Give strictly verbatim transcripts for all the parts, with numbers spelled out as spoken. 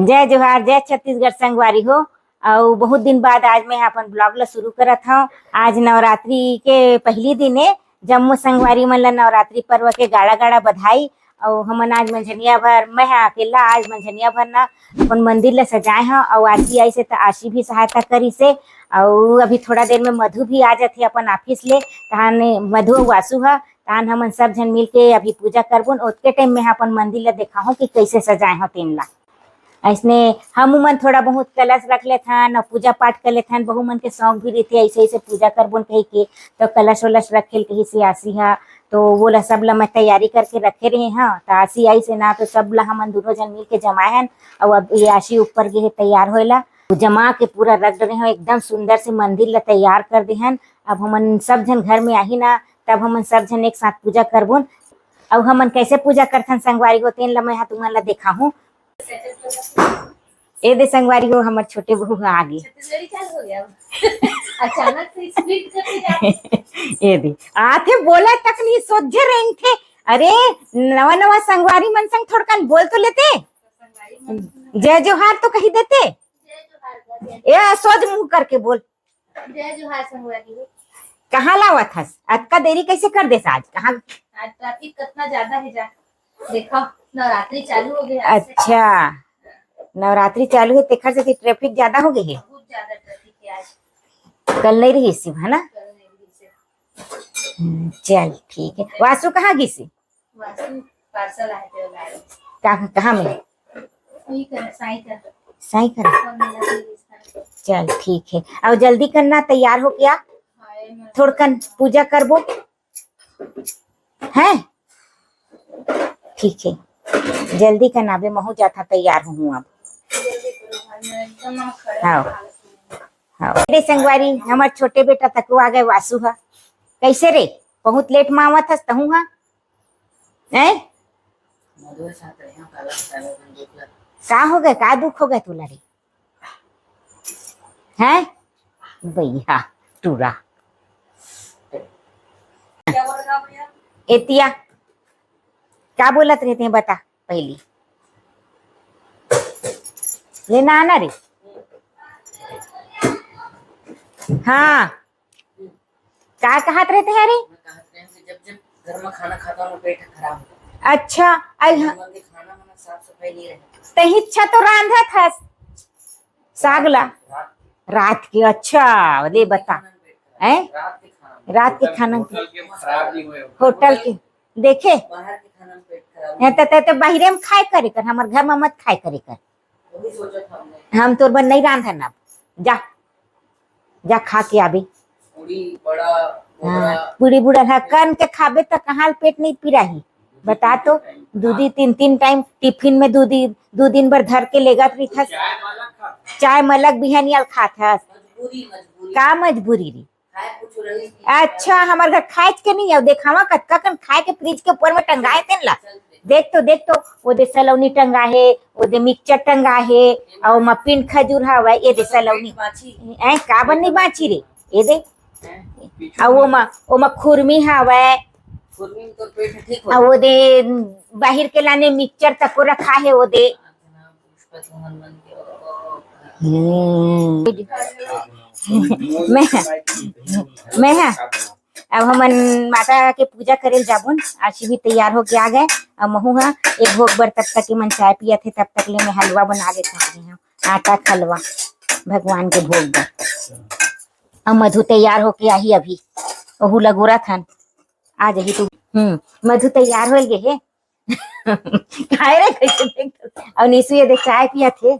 जय जोहार, जय छत्तीसगढ़ संगवारी हो। अउ बहुत दिन बाद आज मैं अपन vlog ला शुरू करत हव। आज नवरात्रि के पहली दिन ए, जम्मो संगवारी मन ला नवरात्रि पर्व के गाड़ा गाड़ा बधाई। अउ हमन आज मंझनिया भर, मैं हा अकेला आज मंझनिया भर ना अपन मंदिर ला सजाए हव। अउ आशी आइसे त आशी भी सहायता करिसे। अउ अभी थोड़ा देर में मधु भी आ जाथे अपन office ले, तहान मधु अउ आशु ह, तहान हमन सब झन मिल के अभी पूजा करबोन। ओतके time में हा अपन मंदिर ला देखाहूं कि कैसे सजाए हव तेन ला। अइसने हमू मन थोड़ा बहुत कलश रख लेथन अउ पूजा पाठ कर लेथन। बहू मन के शौक भी रहिथे ऐसे ऐसे पूजा करबोन कहि के, तो कलश वलश रखे ल कहिसे आशी हा, तो वो ला सब ला मैं तैयारी करके रखे रहे हव। त आशी आइसे ना, तो सब ला हमन दोनों झन मिल के जमाए हन। अउ अब ये आशी ऊपर गे हे तैयार होए ला, जमा के पूरा रख डरे हव, एकदम सुंदर से मंदिर ला तैयार कर दे हन। अब हमन सब झन घर में आही ना, तब हमन सब झन एक साथ पूजा करबोन। अउ हमन कैसे पूजा करथन संगवारी हो, तेन ला मैं हा तुमन ला देखाहूं। ए दे संगवारी हो, हमर छोटे बहू ह आ गे। छत्तीसगढ़ी चालू हो गया। अचानक से speed करके जा। ए दे, आथे बोला तक नहीं, सोझे रेंगथे। अरे, नवा नवा संगवारी मन संग थोड़कन बोल तो लेते। संगवारी मन जय जोहार तो कही देते। जय जोहार, जय ए, सोझ मुंह करके बोल। जय जोहार संगवारी हो। कहाँ लावत हस? अतका देरी कैसे कर देस आज? कहाँ? आज traffic कितना ज्यादा है जा। देखो, नवरात्रि चालू हो गया आज से। अच्छा, नवरात्रि चालू है, तेखर से traffic ज्यादा हो गई है। बहुत ज्यादा traffic है आज। कल नहीं रही सिर्फ, है ना? कल नहीं रही सिर्फ। हम्म, चल ठीक है। वासु कहाँ गिस? वासु parcel आए थे, लाए। कहाँ, कहाँ में? वही कर, साई कर। साई कर। कौन मिला थे इसका? चल ठीक है, अउ जल्दी करना, तैयार हो गया। हाँ, ये मैं थोड़कन पूजा करबो, हैं? ठीक है, जल्दी करना बे, महू जाथा, तैयार हूँ अब। जल्दी करो भाई, मैं एकदम हम खड़े हाँ। हालत में। हाँ। अरे संगवारी, हमर छोटे बेटा तको आ गए, वासु हा। कैसे रे, बहुत late में आवत हस तहू हा? हैं? मधुए साथ रहे हैं, काला काला रंग देख ला। का हो गए, का दुख हो गए तोला रे? हैं? भैया, टूरा। क्या बोल रहा भैया? एतिया, का बोलत रहते हैं, बता पहली। लेना आना रे। हाँ, का कहत रहते हैं रे? मैं कहत रहे हूँ कि जब जब घर में खाना खाता हूँ, पेट खराब हो जाता है। अच्छा, आई घर हाँ। में के खाना वाना साफ सफाई नहीं रहता। तही इच्छा तो रांधत हस। साग ला। रात के। रात के, अच्छा, ले बता। खाना में पेट खराब। हैं? रात के खाना में। रात के खाना में। होटल के खराब नहीं हुए। होटल के, देखे? बाहर के खाना में पेट खराब। हैं, त, त, त बाहिरे में खाए करे कर, हमर घर में मत खाए करे कर। वही सोचा था हमने। हम तोर बर नहीं रांधन अब। जा, जा खा के आबे। पूड़ी, बड़ा, हाँ, बोरा। पूड़ी बड़ा है, कन के खाबे त कहाँ पेट नहीं पिराही? बता तो, दू दी तीन, तीन time टिफिन में दू दी, दू दिन भर धर के लेगत रहिथस। चाय में अलग खात। चाय में अलग बिहनिया खात हस। मजबूरी, मजबूरी। का मजबूरी रे? खाए कुछ रही नहीं। अच्छा, हमर घर खाए के नहीं है, देखावा कतका कन खाए के फ्रिज के ऊपर में टंगाए तेन ला। देख तो, देख तो, वो दे सलौनी टंगा है, वो दे मिक्सचर टंगा है, अउ मफिन खजूर हवय, ये दे सलौनी। बाछी। ए, का बन्नी बाछी रे? ये दे। हैं? अउ वो मा, वो मा खुरमी हवय। खुरमी में तो पेट ठीक हो। अउ वो दे बाहिर के लाने मिक्सचर तको रखा है, वो दे। हम्म। मैं, मैं, अब हमन माता के पूजा करे ल जाबोन। आशी भी तैयार होके आ गए। अब महू हा एक भोग बर, तब तक के मन चाय पियत हे, तब तक ले मैं हलवा बना देत हूँ, आटा के हलवा भगवान के भोग बर। अब मधु तैयार होके आही अभी, ओहू लगोरा थन। आ जाही तू। हम्म, मधु तैयार होल गे हे। खाए रे, कैसे देख। अब निशु ये दे चाय पियत हे,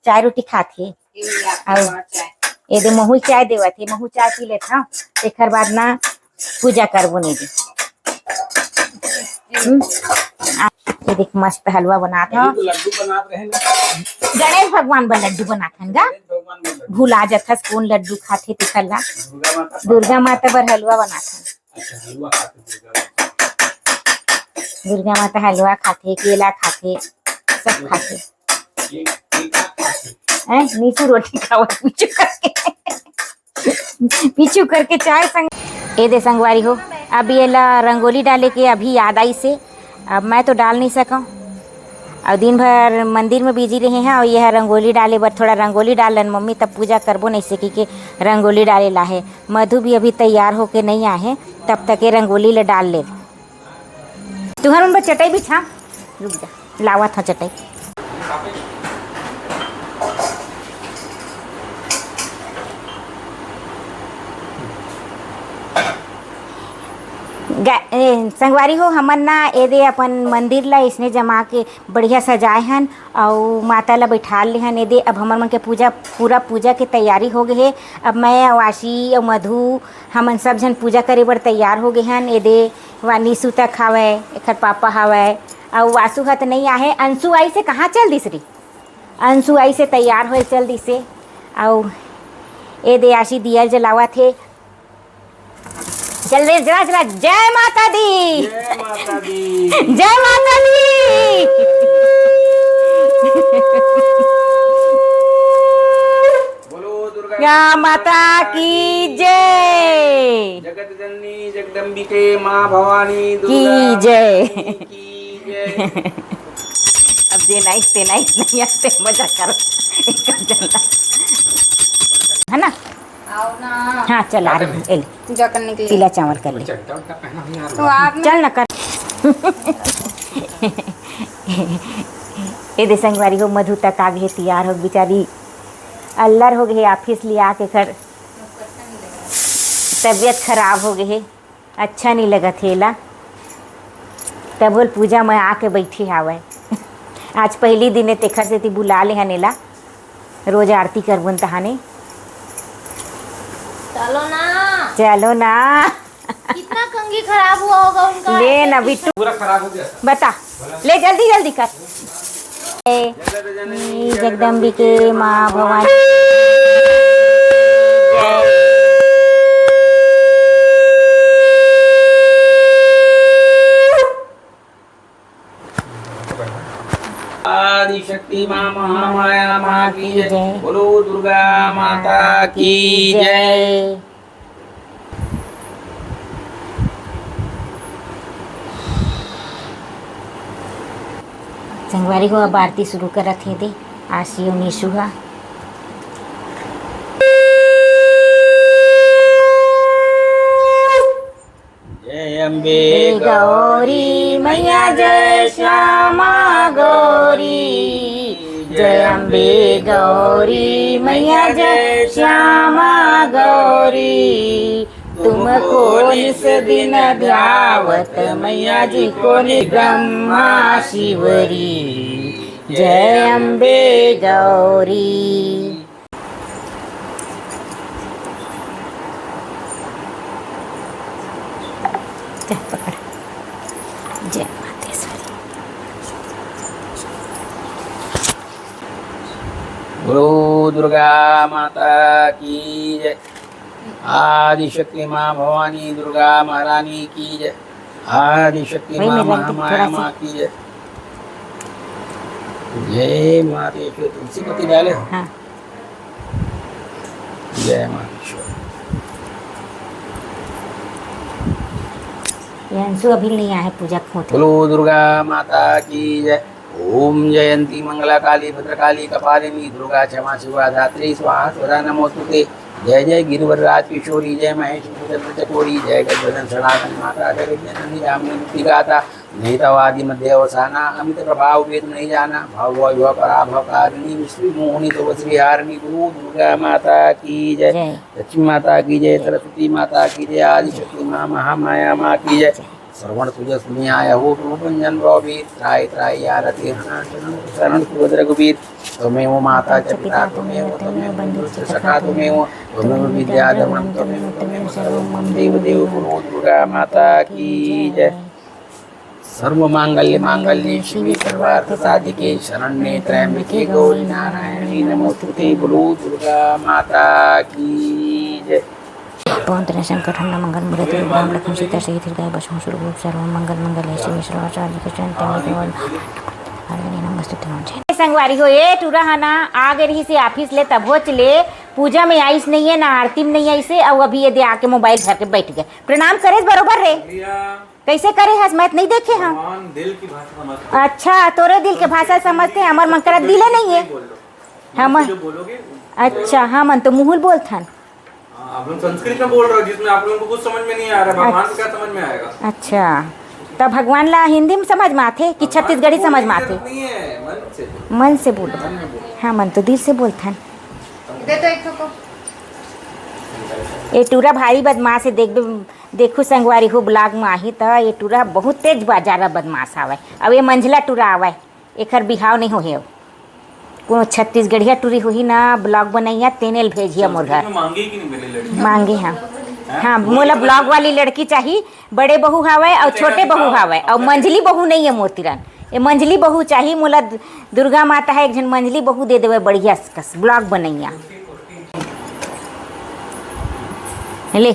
चाय रोटी खात हे। ये ले आपके अउ बड़ा चाय। ये दे महू चाय देवत हे, महू चाय पी लेत हव, तेखर बाद ना पूजा करबो नहीं दे। हम्म? आ, ये देख मस्त हलवा बनात हव। तो लड्डू बनात रहे ना। गणेश भगवान बर लड्डू बनात हन गा। गणेश भगवान बर लड्डू। भुला जथस कौन लड्डू खाथे तेखर ला। दुर्गा माता। दुर्गा माता बर हलवा बनात हन। अच्छा, हलवा खाते दुर्गा माता। दुर्गा माता हलवा खाथे, केला खाथे, सब खाथे। ये, ये क्या खाते? हैं? नीचू रोटी खावत पीछू करके। पीछू करके चाय संग। ए दे संगवारी हो, अब ये ला रंगोली डाले के अभी याद आई से, अब मैं तो डाल नहीं सकूं। अउ दिन भर मंदिर में बिजी रहे हैं, अउ ये ह रंगोली डाले बर, थोड़ा रंगोली डाल लन मम्मी, तब पूजा करबो, नहीं से कहिके रंगोली डाले ला हे। मधु भी अभी तैयार होके नहीं आए हे, तब तक ये रंगोली ला डाल ले। तुहर मन बर चटई बिछा, रुक जा, लावत हव चटई। गा-, ए, संगवारी हो, हमन ना एदे अपन मंदिर ला इसने जमा के बढ़िया सजाए हन, अउ माता ला बैठाल ले हन एदे। अब हमर मन के पूजा, पूरा पूजा के तैयारी हो गे हे। अब मैं अउ आशी अउ मधु, हमन सब झन पूजा करे बर तैयार हो गे हन। एदे वा निशु तक हावय, एखर पापा हावय, अउ वासु ह त नइ आहे। अंशु आई से कहाँ चल दिस रे? अंशु आई से तैयार होए चल दिसे। अउ एदे आशी दिया जलावत हे। चल रे, जला, जला। जय माता दी। जय माता दी। जय माता दी। बोलो दुर्गा दुर्गा माता की जय। जगत जननी जगदम्बिके माँ भवानी की दुर्गा जय। की जय। अब जे नाइस ते नाइस नहीं आते, मजा करो। एक कर देना। है ना? आओ ना। हाँ, चल, आ रही हूँ। ए ले, पूजा करने के लिए। पीला चावल कर ले। चड्ढा उड्ढा पहना हुआ है। तो आप चल ना कर। एदे संगवारी हो, मधु तक आ गे हे, तैयार हो, बेचारी अल्लर हो गे हे, ऑफिस ले आके कर तबीयत खराब हो गे हे। अच्छा नहीं लगत हे एला। तब बोल पूजा में आके बैठी हावय। आज पहली दिन हे, तेखर सेती बुला ले हन एला। रोज आरती करबुन तहाने। चलो ना। चलो ना। कितना कंघी खराब हुआ होगा उनका। ले ना बिट्टू। पूरा खराब हो गया। बता। ले जल्दी जल्दी कर। जगदम्बिके माँ भवानी। आदिशक्ति माँ महामाया माँ की जय। जय। बोलो दुर्गा माता की जय। जय। संगवारी हो, अब आरती शुरू करत हे दे आशी अउ निशु हा। जय अम्बे गौरी मैया, जय श्यामा गौरी। जय अम्बे गौरी मैया, जय श्यामा गौरी। तुमको निस दिन ध्यावत मैया जी को नि ब्रह्मा शिवरी। जय अम्बे गौरी। जा पकड़। जय मातेश्वरी। बोलो दुर्गा माता की जय। आदिशक्ति माँ भवानी दुर्गा महारानी की जय। आदिशक्ति भाई, माँ मेरे रंग थोड़ा महामाया सा। माँ की जय। जय मातेश्वरी। तुलसी पत्ती डाले हो? हाँ। जय मातेश्वरी। ये अंशु अभी नहीं आया है पूजा खोते। बोलो दुर्गा माता की जय। ओम जयंती मंगला काली भद्रकाली कपालिनी दुर्गा क्षमा शिवा धात्री स्वाहा सदा नमोस्तुते। जय जय गिरिवरराज किशोरी, जय महेश भूषण चकोरी, जय गजवदन सनातन माता, जगत जननी जामनी मुक्ति गाता। नहीं तव आदि मध्य अवसाना, अमित प्रभाव भेद नहीं जाना। भव भव पराभव कारिणी, विश्व मोहिनी तव श्री हारिणी। गुरु दुर्गा माता की जय। जय। लक्ष्मी माता की जय, सरस्वती माता की जय, आदिशक्ति माँ महामाया माँ की जय। श्रवण तुझ सुनिया हो रूप रंजन रघुबीर, त्राहि त्राहि आरती हना शरण शरण सुरत रघुबीर। त्वमेव माता च पिता त्वमेव, त्वमेव बंधु च सखा त्वमेव, त्वमेव विद्या द्रविणम त्वमेव, त्वमेव सर्वम मम देव देव। गुरु दुर्गा माता की जय। सर्व मांगल्य मांगल्ये शिवे सर्वार्थ साधिके शरण्ये त्र्यंबके गौरी नारायणी नमोस्तुते। बोलो दुर्गा माता की जय। पवन तनय शंकर ठंडा मंगल मूर्ति राम लक्ष्मण सीता सहित हृदय बसहु सुरभूप सर्व मंगल मंगल शिव सर्व साधिके शरण त्र्यंबके गौरी नारायणी नमोस्तुते। संगवारी हो, ए टूरा हा ना आ गे रहिस हे ऑफिस ले, तभोच ले पूजा में आइस नहीं है, ना आरती में नहीं आइस है, अउ अभी ये दे आके मोबाइल धर के बैठ गए। प्रणाम करेस बरोबर रे। लिया। कैसे करे हस? मैं तो नहीं देखे हूँ। भगवान दिल की भाषा समझते हैं। अच्छा, तोरे दिल के भाषा समझते हैं, हमर मन करा दिले नहीं है। बोल लो। हम जो बोलोगे, अच्छा, हमन तो मुहुल बोलथन। हाँ, आप लोग संस्कृत में बोल रहे हो, जिसमें आप लोगों को कुछ समझ में नहीं आ रहा है, भगवान को क्या समझ में आएगा? अच्छा, त भगवान ला हिंदी में समझ में आथे कि छत्तीसगढ़ी समझ में आथे? जरूरत नहीं है, मन से बोलो। मन से बोलो। मन में बोलो। हाँ, मन तो दिल से बोलथन। दे तो एक ठो को। ये टूरा भारी बदमाश है, देखबे, देखू संगवारी हो, ब्लॉग में आही त ये टूरा बहुत तेज बा, ज्यादा बदमाश आवय। अब ये मंझला टूरा आवय, एखर बिहाव नहीं होहे। कोनो छत्तीसगढ़िया टूरी होही ना, ब्लॉग बनइया, तेने ल भेजिया मोर घर। मांगे कि नहीं मेरे लड़की? मांगे हाँ। हैं? हाँ, मोला ब्लॉग वाली लड़की चाही। बड़े बहू हावय अउ छोटे बहू हावय अउ मंझली बहू नहीं है मोर तिरन। ये मंझली बहू चाही मोला। दु-, दुर्गा माता है, एक झन मंझली बहू दे देवे, बढ़िया से कस ब्लॉग बनइया। ले,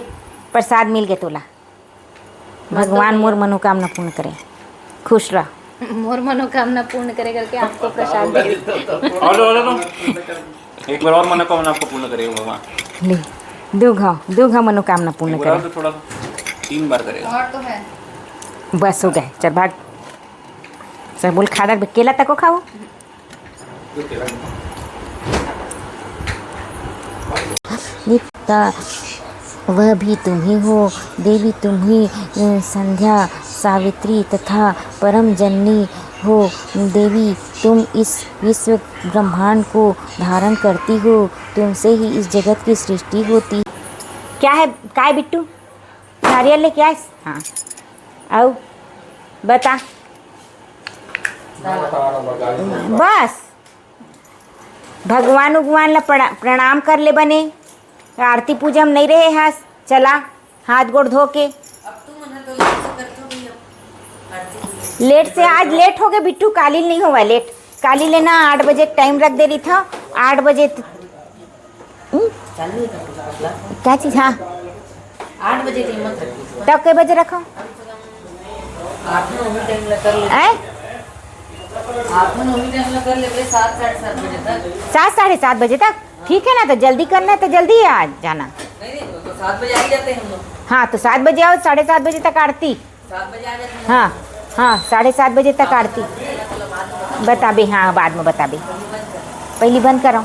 प्रसाद मिल गए तोला। भगवान मोर मनोकामना पूर्ण करे। खुश रह। मोर मनोकामना पूर्ण करे करके आपको प्रसाद दे। Hello, hello, hello. एक बार और मनोकामना आपको पूर्ण करेगा भगवान। ले, दू घा, दू घा मनोकामना पूर्ण एक बार और करे। तो थोड़ा सा तीन बार करेगा। और तो है। बस हो गए, चल भाग। सब बोल, खा दे, केला तको खाओ। नित्या, वह भी तुम ही हो देवी, तुम ही, अ, संध्या, सावित्री तथा परम जननी हो देवी। तुम इस विश्व ब्रह्मांड को धारण करती हो, तुमसे ही इस जगत की सृष्टि होती। क्या है, काय बिट्टू? नारियल लेके आए? हाँ। अउ बता। बस, भगवान उगवान ला प्रणा-, प्रणाम कर ले बने। आरती पूजा में नहीं रहे हस, चला हाथ गोड़ धो के। लेट से आज लेट हो गए बिट्टू, काली नहीं हुआ लेट। काली लेना आठ बजे टाइम रख दे रही था, आठ बजे त-, हम्म? क्या चीज? हाँ, आठ बजे के मत रखो। तब के बजे रखो? आप ना वही टाइम ला कर ले। हैं? आप ना वही टाइम ला कर ले, सात, साढ़े सात बजे तक। सात, साढ़े सात बजे तक? ठीक है ना, तो जल्दी करना है तो जल्दी आ जाना। नहीं, नहीं, तो, तो सात बजे आ ही जाते हैं हम लोग। हाँ, तो सात बजे आओ, साढ़े सात बजे तक आरती। सात बजे आ जाते हैं। हाँ, हाँ, साढ़े सात बजे तक आरती। बताबे, हाँ, बाद में बताबे। पहली बंद कराओ।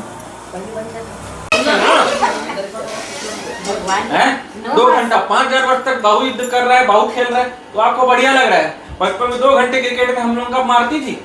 हैं? दो घंटा, पाँच हजार वर्ष तक बाहु युद्ध कर रहा है, बाहु खेल रहा है, तो आपको बढ़िया लग रहा है। बचपन में दो घंटे क्रिकेट में हम लोग कब मारती थी?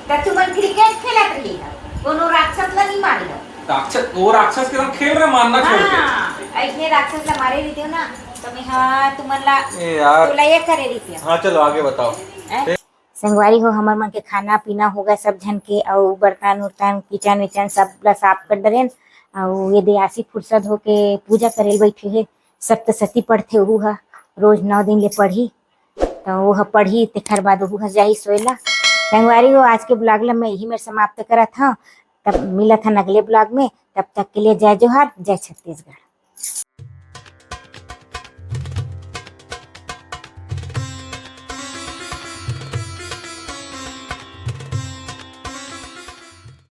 त तुमन क्रिकेट खेलत रही है, कोनो राक्षस ला नहीं मारी है। राक्षस, वो राक्षस के साथ खेल रहे, मारना छोड़ के। हाँ, ऐसने राक्षस ला मारे रही हो ना, तो मैं, हाँ, तुमन ला, ए यार। तो ला ये करे रही थी। हाँ, चलो आगे बताओ। हैं? संगवारी हो, हमर मन के खाना पीना हो गए सब झन के, अउ बर्तन उर्तन, किचन विचन सब ला साफ कर डरेन। अउ ये दे आसी फुर्सत होके पूजा करे ल बैठे हे, सप्तशती पढ़थे ओहू ह, रोज नौ दिन ले पढ़ही, त ओह पढ़ही, तेखर बाद ओहू ह जाही सोए ला। संगवारी हो, आज के ब्लॉग ला मैं यही मेर समाप्त करत हव। तब मिलत हन अगले ब्लॉग में, तब तक के लिए जय जोहार, जय छत्तीसगढ़।